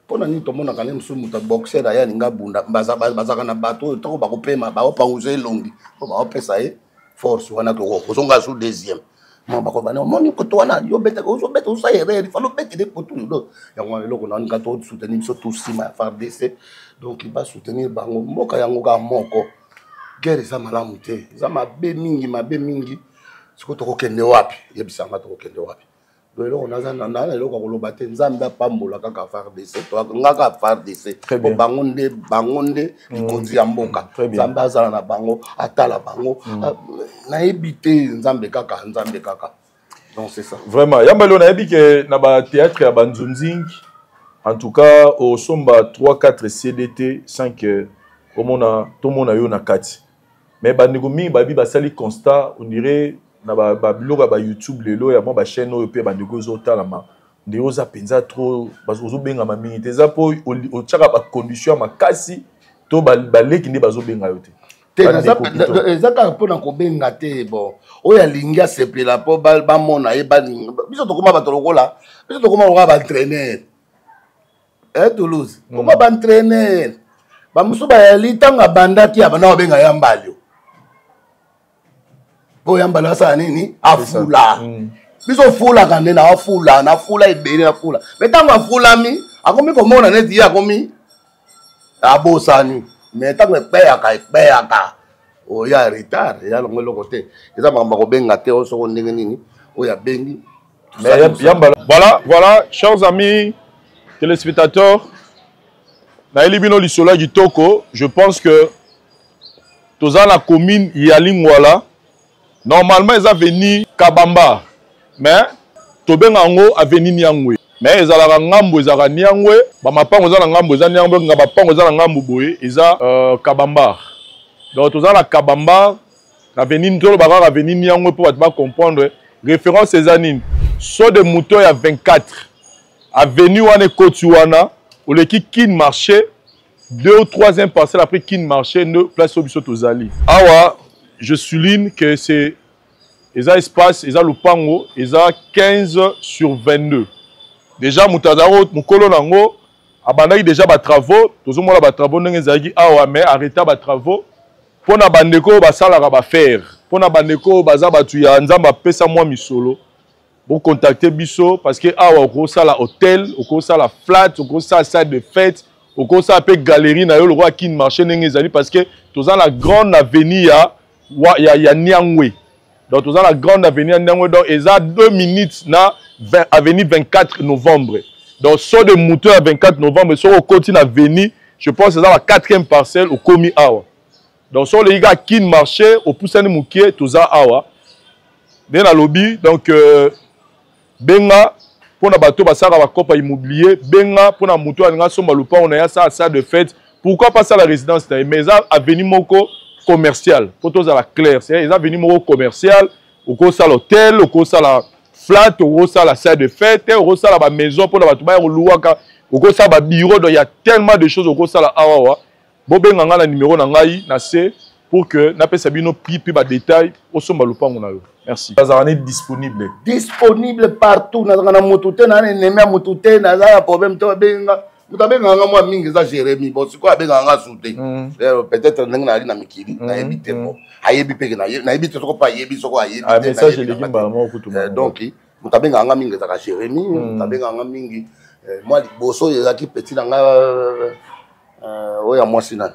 mpo na nini tomonaka nde mosusu moto boxer aye alinga bunda, bazalaka na bato oyo ntango bakopema baopanguza elongi mpo baopesa ye force wana, kozonga su deuxième. Mwa bakobana omoni koto wana yo beta ozobeta oza erreur, il fallait obetele koto yo. Yango wana eloko na nga to soutenir biso tout nsima ya FARDC. Donc ba soutenir bango, mboka yango kaka moko. Guerre eza malamu te, eza mabe mingi, mabe mingi. Sikoyo tokokende wapi? Yebisa nga tokokende wapi? Donc eloko naza na eloko ya koloba te, Nzambe apambola kaka FARDC, nga kaka FARDC po bango nde, bango nde likonzi ya mboka. Nzambe azala na bango, atala bango. Nayebi te, Nzambe kaka, Nzambe kaka. Donc c'est ça. Vraiment, Yambali, nayebi ke na ba théâtre ya Banzunzing, en tout cas osomba 3 4 CDT sans que omona tomona yo na kati. Mais bandeko mingi babi basali constat, on dirait na ba biloko ya ba YouTube lelo ya mwa ba chaîne oyo pe bandeko ezotalama, nde oza mpenza trop, ozobengama mingi te. Eza mpo otiaka ba condition ya makasi to baleki nde bazobenga yo te. Te, eza kaka mpona kobenga te. Bon, oyo alingi asepela mpo bamona ye, balinga biso tokóma bato lokola biso, tokóma lokola baentraîneur. Toulouse, koma baentraîneur bamosusu bayali ntango abandaki abanda kobenga ya Mbalio, mpo ya Mbalio asala nini? Afula. Biso fulaka nde na afula, nafula ebele, nafula. Me ntango afulami, akomi komona neti ye akomi abosani. Me ntango ekpeyaka, ekpeyaka oya retard, eya longo eloko te. Eza makambo akobenga te oyo soko ndenge nini oyo abengi. Voilà, voilà, chers amis téléspectateurs, nayeli bino lisolo ya kitoko. Je pense que toza na commune ya Lingwala. Normalement eza avenue Kabamba, mais tobenga yango avenue Niangwe. Mais ezalaka ngambo, ezalaka Niangwe, ba mapango eza na ngambo eza Niangwe, nga bapango eza na ngambo boye eza Kabamba. Donc toza na Kabamba, avenue, tolobaka kaka avenue Niangwe mpo bato ba comprendre référence eza nini. Saut de mouton ya 24 avenue wana ekoti wana, oleki Kin marché, 2 ou 3e parcelle après Kin marché, nde place oyo biso tozali awa. Je souligne que c'est eza espace, eza lupango, eza 15 sur 22. Déjà moto azalaki mokolo nango abandaki déjà ba travaux, tozomona ba travaux ndenge ezalaki awa, mais arrêta ba travaux mpona bandeko oyo basalaka ba fer, mpona bandeko oyo baza bato ya Nzambe apesa mwa misolo, bocontacte biso, parce que awa okosala hôtel, okosala flat, okosala salle de fête, okosala mpe galerie na yo lokola Kin marché ndenge ezali, parce que toza na grande avenue ya Niangwe. Donc toza na grande avenue ya Niangwe, donc eza 2 minutes na 20, avenue 24 novembre. Donc saut de mouton ya 24 novembre, soki okoti na avenue, je pense eza ba 4e parcelle, okomi awa. Donc soki oleki kaka Kin marché, opusani mokie, toza awa nde nalobi. Donc benga mpona bato basalaka bakopa immobilier, benga mpona moto alinga asomba lupango na ye, asala salle de fête, pourquoi pas asala résidence na ye. Mais eza avenue moko commercial, mpo tozala clair, eza avenue moko commercial. Okosala hôtel, okosala flat, okosala salle de fête, okosala bamaison mpona bato baya koluwaka, okosala babureau. Donc il y a tellement de choses okosala awawa. Bobenga ngai na numéro na ngai na se pour que napesa bino prix mpe badetail, osomba lopango na yo. Merci. Azalaka ne disponible? Disponible partout. Nazalaka na motu te, naa na ennemi ya motu te, naza na problème te. Babenga moto abengaka nga mwa mingi eza Jérémi. Bon, sikoyo abengaka nga su te. Peut-être ndenge nayali na mikili, nayebi te. Bon, ayebi mpe, nayebi te soko mpe ayebi, soko ayebi te. Message eleki mbala moko kutu. Donc moto abengaka nga mingi ezalaka Jérémi. Moto abengaka nga mingi, mwa liboso oyo ezalaki petit na nga, oyo ya mwasi nani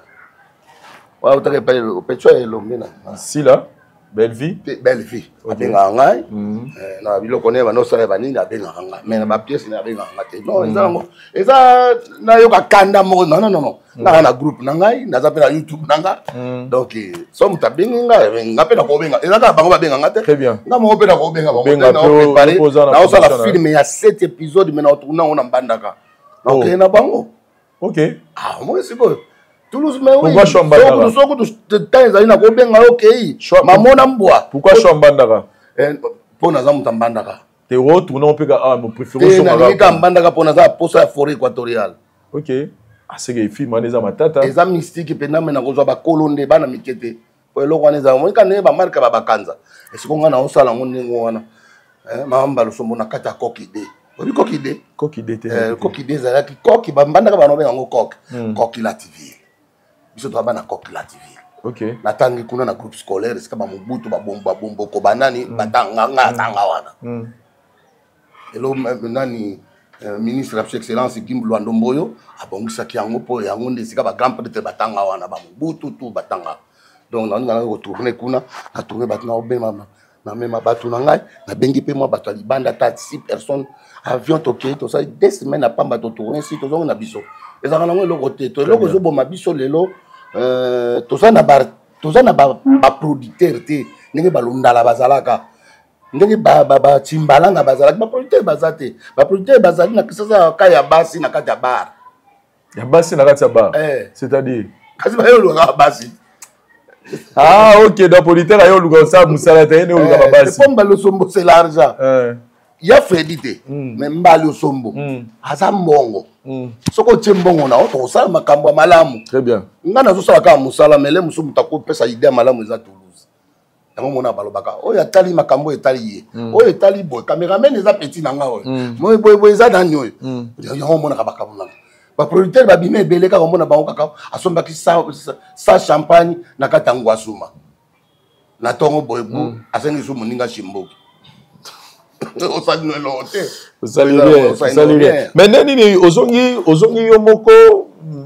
oyo autaka epai petit oyo elombe na Sila Belle Vie. Belle Vie abengaka ngai na biloko ne banda osala banini, abengaka ngai, mais na bapièce ne abengaka ngai te. Non, eza yango, eza nayoka kanda moko. Non, non, non, nanga na groupe na ngai, naza mpe na YouTube na nga. Donc so moto abengi ngai, nga mpe nakobenga. Eza kaka bango babenga nga te, nga moko mpe nakobenga bango. Naosala film ya 7 épisode, mais naotourne yango na Mbandaka, nakokende na bango. Ah, omoni sikoyo Toulouse, mais oui, soki temps ezali, nakobenga yo. Okei mamona mbwa. Pourquoi choix Mbandaka? Mpo naza moto ya Mbandaka. Te, otourne mpe ka awa, préféré? Nalingi ka Mbandaka mpo naza posa ya forêt équatoriale. Ok, aseke film wana eza matata. Eza mystique mpenza, me nakozwa bakolo nde bana mike te, po eloko wana ezala monika ndenge bamarke ba bakanza esiko. Ngai naosala yango ndenge wana. Mama Losombo na kati ya coki de, oyebi coki de? Coki de te. Coki de ezalaki coki, bambandaka bana babenga yango coke, coki la TV. Biso toza bana coki la TV. Okay. Natangi kuna na groupe scolaire esika bamobutu babomboko banani batanga ngai atanga wana. Elo nani ministre ya biso, excellence Gimbu Lwando Mboyo, abongisaki yango mpo yango nde esika bagrand prêtre batanga wana, bamobutu tu batanga. Donc nalinga ngai kotourne kuna, natourne bato, naobema, namema bato na ngai, nabengi mpe mwa bato ya libanda, ata six personnes, avion, tokei, tosali 2 semaines na pamba, totourne, si tozongi na biso. Ezalaka nango eloko te. To eloko ezoboma biso lelo, toza na baproducteur te ndenge balundala bazalaka, ndenge bacimbalanga bazalaki. Baproducteur baza te. Baproducteur bazali na Kisasa ka ya basi na kati ya bar. Ya basi na kati ya bar? Eh. C'est-à-dire? Kasi bayolukaka basi. Ah ok, donc producteur aye oluka osala mosala te, ye nde oluka babasi. Po Mbali Osombo, c'est l'argent. Ya Fredi te, mais Mbali Osombo aza mbongo. Soki otie mbongo na yo, tokosala makambo ya malamu. Très bien. Ngai nazosala kaka mosala, mele mosusu moto akopesa idée ya malamu eza Toulouse. Yango mona balobaka oyo atali makambo oyo etali ye, oyo etali boye, cameraman eza petit na nga, oyo boye boye boye eza nani oyo. Yango omonaka makambo nanga, baproducteur babima ebele, kaka omona bango kaka asombaki sa champagne na kati ya Ngwasuma na ntongo boye, bu asengi su moninga shimboki, osali no eloko te. Osali rien, osali rien. Mais nde nini, ozongi yo moko,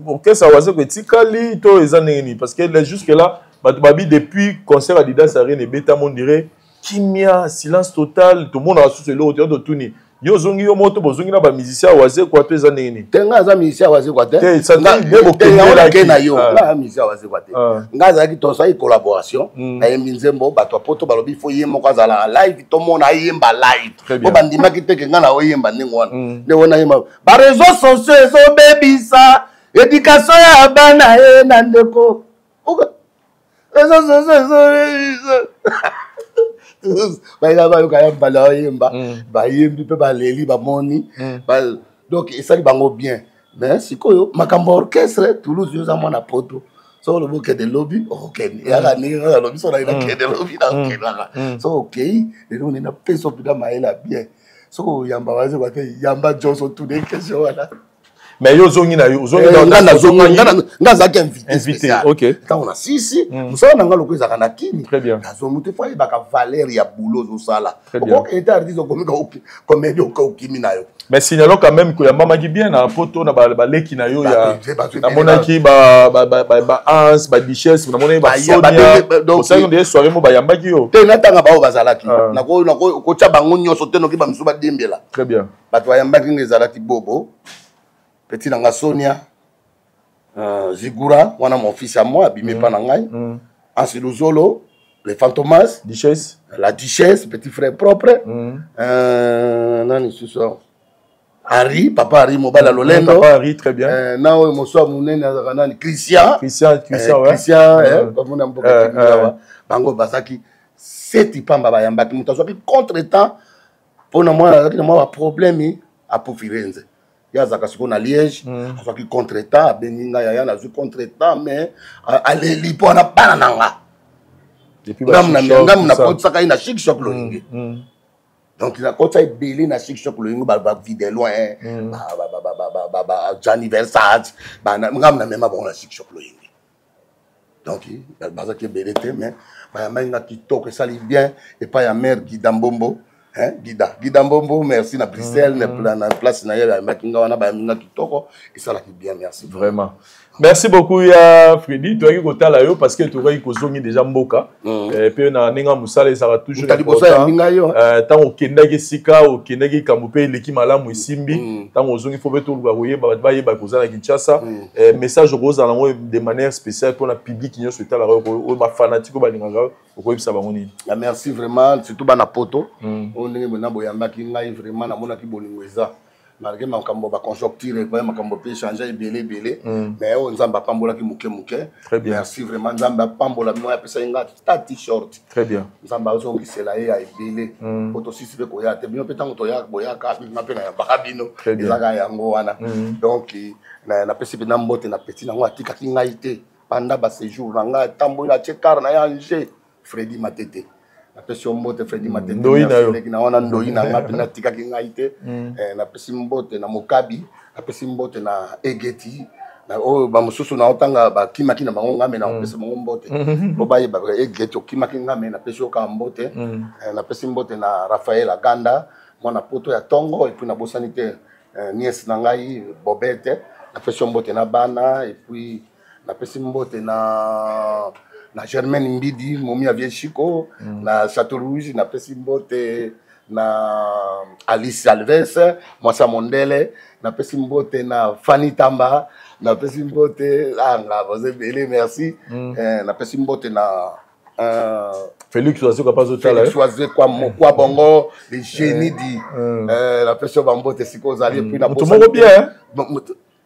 orchestre Wazeko etikali to eza ndenge nini? Parce que jusque là bato babi depuis concert Adidas Arena ebetama, on dirait kimia, silence total, tomonaka susu eloko te. Totuni yo, ozongi yo moko to bozongi na bamusicien ya Wazekwa to eza ndenge nini? Te, ngai aza musicien ya Wazekwa te. Te, ça Nga- te- nde te, yango bokendelaki. nake na yo. Ah. Ngai aza musicien ya Wazekwa te. Ah. Ngai azalaki, tosali collaboration, nayembi nzembo, bato ya poto balobi fo ye moko azalaka live, tomona ayemba live. Très bien. Po bandimaki te ke ngai na oyemba ndenge wana, ndenge wana yemba. Bareseau sociaux ezobebisa éducation ya bana ye na ndeko. Réseau sociaux ezobebisa. Bayina bayoka ya mbala oyemba, bayembi mpe baleli, bamoni. Donc esali bango bien. Mais sikoyo makambo ya orchestre, Toulouse, yo oza mwana poto, soki olobi okende lobi, okokende. Eyaka ndenge kaka lobi, so nayi nakende lobi, nakokendaka. Soki okei lelo, nde napesa mpena mayele ya bien. Soki oyamba Wazekwa te, yamba Johnson, tune question wana. Mais yo ozongi na yo, ozongi Nga nazongi, nga azalaki invité Invité, spécial. Ntango na sisi mosala na nga loko ezalaka na kini. Très bien. Nazongi te, fo ayebaka valeur ya boulot ozosala. Très bien. Okokende te, artiste okomika comédie, okimi na yo. Mais signalons quand même koyambamaki bien na poto na baleki na yo ya Bato ebele. Namonaki ba Hans, ba Duchesse, namonaki Baya, basonia. donc- Osalaki nde soirée mo bayambaki yo. Te, natanga bao bazalaki. Ah. Kotya bango nyonso te, noki bamisu badembela. Très bien. Bato bayambaki nga ezalaki Bobo, petit na nga, Sonia, Zigura wana, mon fils à moi, abimi epa na ngai, Ansi Luzolo, le Fantomas. Duchesse. La Duchesse, petit frère propre. Nani susu? Henri, papa Henri, mobali ya lolendo. Papa Henri, très bien. Na oyo mosu ya monene azalaka nani? Christian. Christian, Christian, ouais. Christian, bamona mboka ekimi awa. Bango bazalaki seti pamba. Bayambaki moto azwaki contre temps mpona mwana azalaki na mwa baproblème apo Firenze, ye azalaka sikoyo na Liège. Azwaki contre temps, abengi ngai: "Yaya, nazwi contre temps." Mais aleli mpo wana bana na nga. Depuis Ngamu nakotisaka ye na Chic Choc Loyenge. Donc nakotisa ebele na Chic Choc Loyenge, baVue de Loin, Gianni Versace, ngamu namema bango na Chic Choc Loyenge. Donc bazalaki ebele te, mais bayambaki nga kitoko, esali bien epai ya mare Gida Mbombo, hein, Gida, Gida Mbombo, merci, na Bruxelles, na place na ye. Bayambaki nga wana, bayambi nga kitoko, esalaki bien, merci. Vraiment, merci beaucoup ya Fredi. Toyaki kotala yo parce que tokaki kozongi déjà mboka. Mpe na ndenge ya mosala ezalaka toujours Moto ya liboso ayambi ngai yo. Ntango okendaki esika okendaki, likambo mpe eleki malamu, esimbi. Ntango ozongi, fo mpe toluka koyeba, bato bayeba koza na Kinshasa. Message okozala yango de manière spéciale mpona public nyonso etalaka yo, oyo bafanatike oyo balingaka yo, okoyebisa bango nini? Ah, merci vraiment, surtout bana poto oyo, ndenge bona boyambaki ngai, vraiment namonaki bolingo eza malgré makambo baconjoncture ekoya, makambo mpe échange ebele ebele, mais oyo Nzambe apambolaki moke moke. Très bien. Merci vraiment, Nzambe apambola bino. Apesaki nga ta t-shirt. Très bien. Nzambe azongisela ye ya ebele. Po tosisi mpe koya te, bino mpe ntango toya boyaka, nga mpe nayambaka bino. Très bien. Ezaka yango wana. Donc napesi mpe na mbote na petit nango, atikaki ngai te pendant baséjour na ngai, atamboli, atie car na ye Ange, Fredi Matete, napesi yo mbote, Fredi Matete. Ndoi na yo. Leki na wana, ndoi na ngai mpe natikaki ngai te. Napesi mbote na Mokabi, napesi mbote na Egeti. Oyo bamosusu naotanga bakimaki na bango ngame, na kopesa bango mbote po bayeba egeti okimaki ngame, napesi yo kaka mbote. Napesi mbote na Raphaël Aganda, mwana poto ya ntongo. Et puis nabosani te nièce na ngai Bobete, napesi yo mbote na bana. Et puis napesi mbote na Germaine Mbidi, momi ya Vie Chico na Château Rouge. Napesi mbote na Alice Alves, mwasi ya mondele. Napesi mbote na Fani Tamba, napesi mbote anga boza ebele, merci. Napesi mbote na Félix Wazekwa mpe azotala. Félix Wazekwa Mokwa Bongo, le génie di napesi yo bambote sikoyo ozali. Et puis moto moko bien.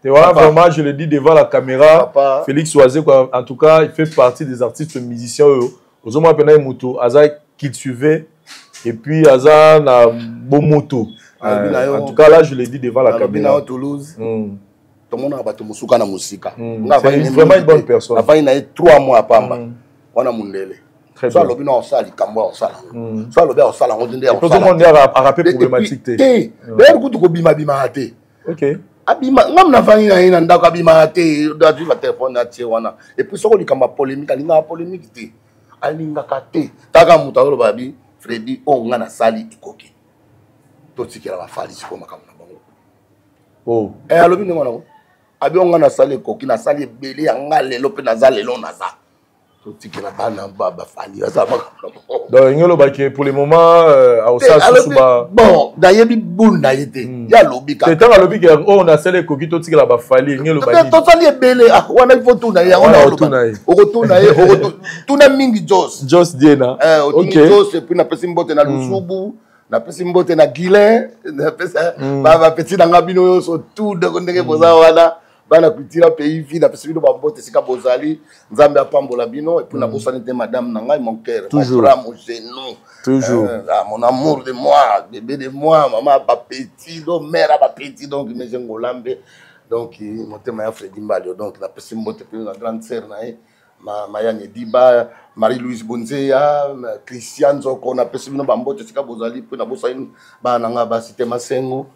Et voilà, vraiment, je le dis devant la caméra. Papa. Félix Wazekwa, en tout cas, il fait partie des artistes musiciens. Ozomona mpenza moto aza cultivé et puis aza na bomoto. En tout cas, là, je le dis devant la caméra. Toulouse. Tomonaka bato mosuka na mosika. C'est vraiment une bonne personne. Avandi na ye 3 mois pamba. Wana mundele. So alobi na osala likambo, osala yango. So alobi osala yango nde. Arape problématique te. Te. D'ailleurs kutu kobima bimaka te. Abima ngam nafandi na ye na ndako, abimaka te, azwi batelefone atie wana. Et puis soko likambo ya polémique, alingaka polémique te, alingaka te. Taka moto azoloba bi Fredi oyo nga nasali ekoki, totikela bafali sikoyo makambo na bango. Oh. Alobi ndenge wana, abi oyo nga nasali ekoki, nasali ebele ya nga lelo mpe naza lelo naza, totikela bana bafali baza makambo na bango. Donc ndenge olobaki, pour le moment aosala susu ba Bon, nayebi bule na ye te, ye alobi. Kaka ntango alobi ke oyo nasali ekoki, totikela bafali, ndenge olobaki, tosali ebele wana, il faut tuna ye yango. Okotuna ye, tuna mingi Jos. Jos Diena. Otuni Jos. Et puis napesi mbote na Lusubu, napesi mbote na Guilin, napesi bapeti na nga bino nyonso tout ndenge boza wana, bana kultura pays vie, napesi bino bambote esika bozali, Nzambe apambola bino. Et puis nabosani te madame na ngai, mon cœur, mon bras, mon genou. Toujours. Mon amour de moi, bébé de moi, mama bapeti, donc mère ya bapeti, donc mese Ngolambe, donc motema ya Fredi Mbalio. Donc napesi mbote mpe na grande sœur na ye Mayani Ediba, Marie-Louise Bonzeya, Christian Nzoko, napesi bino bambote esika bozali. Mpe nabosani bana na ngai basi te, Masengo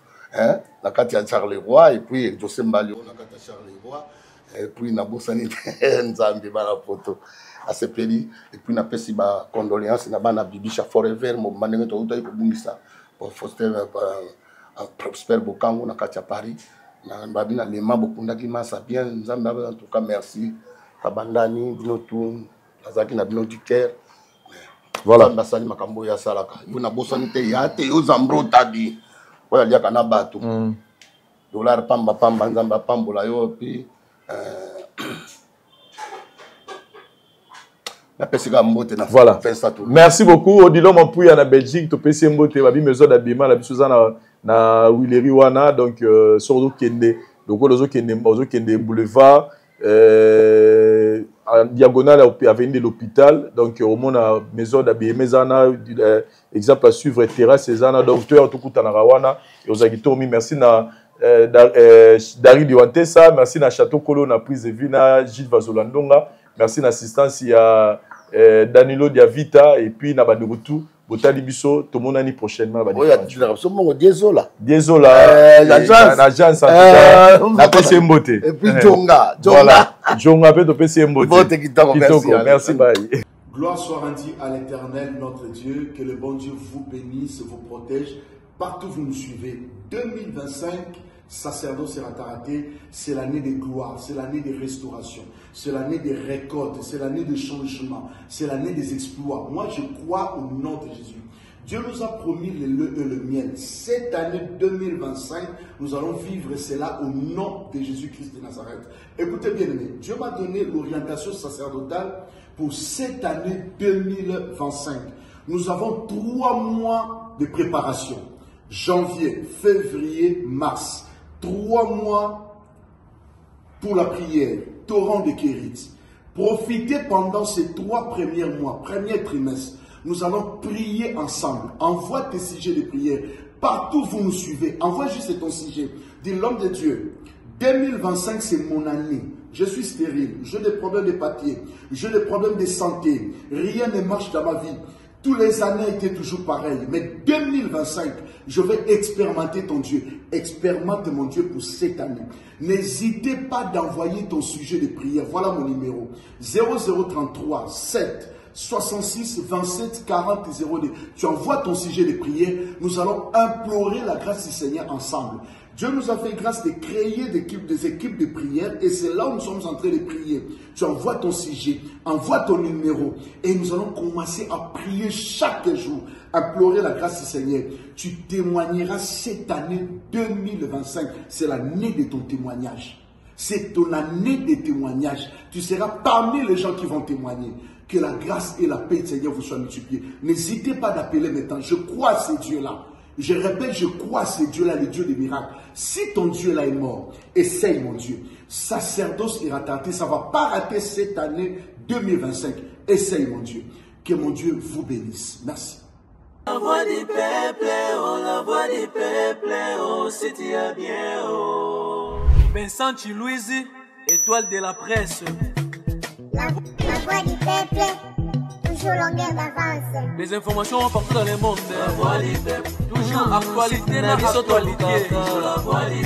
na kati ya Charleroi et puis José Mbalio na kati ya Charleroi. Et puis nabosani te Nzambe, bana poto asepeli. Et puis napesi bacondoléance na bana Bibisha Forever mobima, ndenge toutaki kobungisa Foster Prosper Bokango na kati ya Paris. Babi na lema bokundaki masa bien, Nzambe en tout cas merci. Kabandani bino tu, nazalaki na bino du cœur. Voilà. Nzambe asali makambo oyo asalaka yo. Nabosani te ya te yo Zambro Tadi oyo aliaka na bato dollar pamba pamba, Nzambe apambola yo. Mpe napesi kaka mbote na Voilà. Vincent Touré. Merci beaucoup Odilon Mampuya na Belgique, topesi ye mbote. Babi maison d'habillement na biso eza na Willery wana, donc soki ozokende lokola ozokende boulevard en diagonale à avenue de l'hôpital, donc omona maison d'habillement eza na exemple à suivre, terrasse eza na, donc toya tokutanaka wana, ozalaki tomi. Merci na Dari Diwantesa, merci na Château Kolo na prise de vue na Gilles Vazolandonga, merci na assistance ya Danilo Diavita et puis na bandeko tout botali biso, tomonani prochainement. Oyo atindaka biso mbongo, Diesola. Diesola. Agence. Na agence, en tout cas napesi ye mbote. Et puis Jonga Jonga. Voilà, Jonga mpe topesi ye mbote. Mbote kitoko, merci. Kitoko, merci, bye. Gloire soit rendue à l'Éternel, notre Dieu. Que le bon Dieu vous bénisse, vous protège. Partout où vous nous suivez. 2025, sacerdoce sera raté. C'est l'année de gloire, c'est l'année de restauration, c'est l'année des récoltes, c'est l'année de changement, c'est l'année des exploits. Moi, je crois au nom de Jésus. Dieu nous a promis le lait et le miel. Cette année 2025, nous allons vivre cela au nom de Jésus-Christ de Nazareth. Écoutez bien aimé, Dieu m'a donné l'orientation sacerdotale pour cette année 2025. Nous avons 3 mois de préparation. Janvier, février, mars. 3 mois pour la prière, torrent de Kérit. Profitez pendant ces 3 premiers mois, premier trimestre. Nous allons prier ensemble. Envoie tes sujets de prière. Partout où vous nous suivez, envoie juste ton sujet. Dis: l'homme de Dieu, 2025, c'est mon année. Je suis stérile, j'ai des problèmes de papier, j'ai des problèmes de santé, rien ne marche dans ma vie. Tous les années étaient toujours pareilles. Mais 2025, je vais expérimenter ton Dieu. Expérimente mon Dieu pour cette année. N'hésitez pas d'envoyer ton sujet de prière. Voilà mon numéro. 0033 7 66 27 40 02. Tu envoies ton sujet de prière. Nous allons implorer la grâce du Seigneur ensemble. Dieu nous a fait grâce de créer des équipes, des équipes de prière et c'est là où nous sommes en train de prier. Tu envoies ton sujet, envoie ton numéro et nous allons commencer à prier chaque jour, implorer la grâce du Seigneur. Tu témoigneras cette année 2025. C'est l'année de ton témoignage. C'est ton année de témoignage. Tu seras parmi les gens qui vont témoigner. Que la grâce et la paix du Seigneur vous soient multipliées. N'hésitez pas d'appeler maintenant. Je crois à ce Dieu-là. Je répète, je crois à ce Dieu-là, le Dieu des miracles. Si ton Dieu-là est mort, essaye mon Dieu. Sacerdoce ira raté, ça ne va pas rater cette année 2025. Essaye mon Dieu. Que mon Dieu vous bénisse. Merci. La voix du peuple, oh, la voix du peuple, oh, si tu as bien, oh. Vincent Chiluizi, étoile de la presse. La, la voix du peuple, toujours longueur d'avance. Les informations partout dans le monde. La voix du peuple, Toujours actualité, na actualité. La voix du